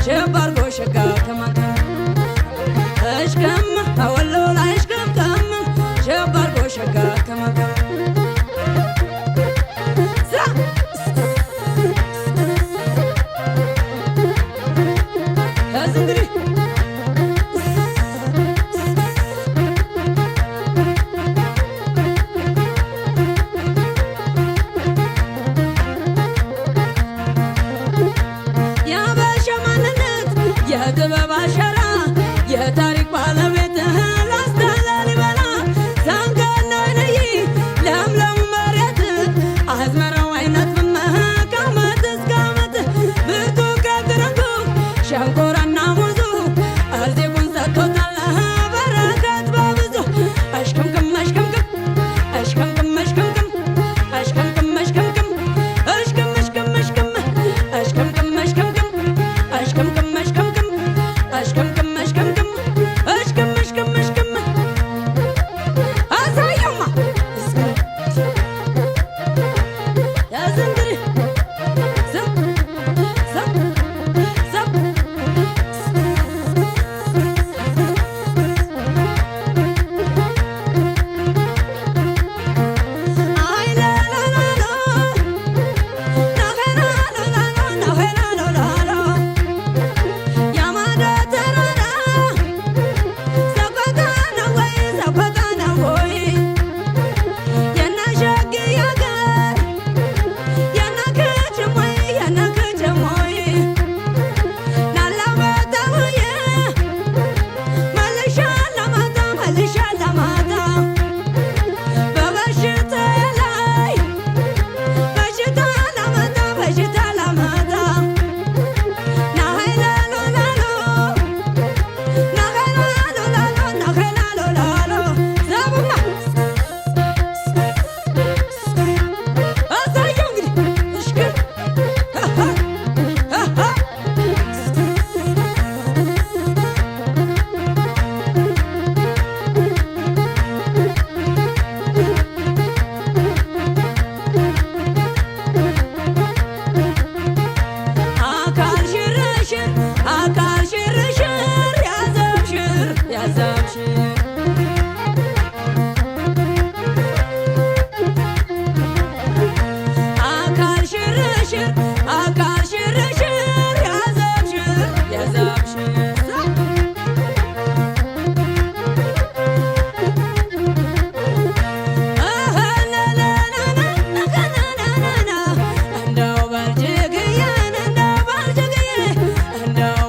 ሸብ አርጎ ሸጋ ከማን እሽከም ወሎ ላይ እሽከምከም ሸብ አርጎ ሸጋ ከማን ዛ ያዝ እንግዲህ። የአበሻ ማንነት የጥበብ አሻራ የታሪክ ባለቤት ላስታ ላሊበላ ዛንጋና ነይ ለምለሙ መሬት አዝመራው አይነጥፍም ከዓመት እስከ ዓመት ብርቱካን ትርንጎ ሸንኮራና ሙዙ እርዚቁን ሰጥቶታል በረከት በብዙ። አሽክምክም አሽክምክም አሽክምክም አሽክምክም አሽክምክም አሽክምክም አሽክም አሽክም አሽክም አሽክምክም አሽክምክም አሽክምክም አሽክምክም አሽክምክም አሽክምክም አሽክም አሽክም አሽክም አሳየማ። ያዝ እንግዲህ ዘብ ዘብ ዘብ። አይ ላላላላ ናሄናሎላሎ ናሄናሎላሎ ያማዶ ተራራ ሰቆቃ ነው ወይ ሰቆቃ ነው ወይ የነሸግዬ አገር የነክችሞይ የነክችሞይ ላላመጣውዬ መልሻ ላማጣ መልሻ ላማጣ በበሽታ ላይ በሽታ ላመጣ በሽታ ላመጣ ናሄላሎላሎ ናሄላሎላሎ ናሄላሎላሎ ዘቡማ አሳየው እንግዲህ እሽክም። አካል ሽርሽር አካል ሽርሽር ያዘብሽር ያዘብሽር አካል ሽርሽር አካል ሽርሽር ያዘብሽር ያዘብሽር። እንደው በልጅግዬን እንደው በልጅግዬ እንደው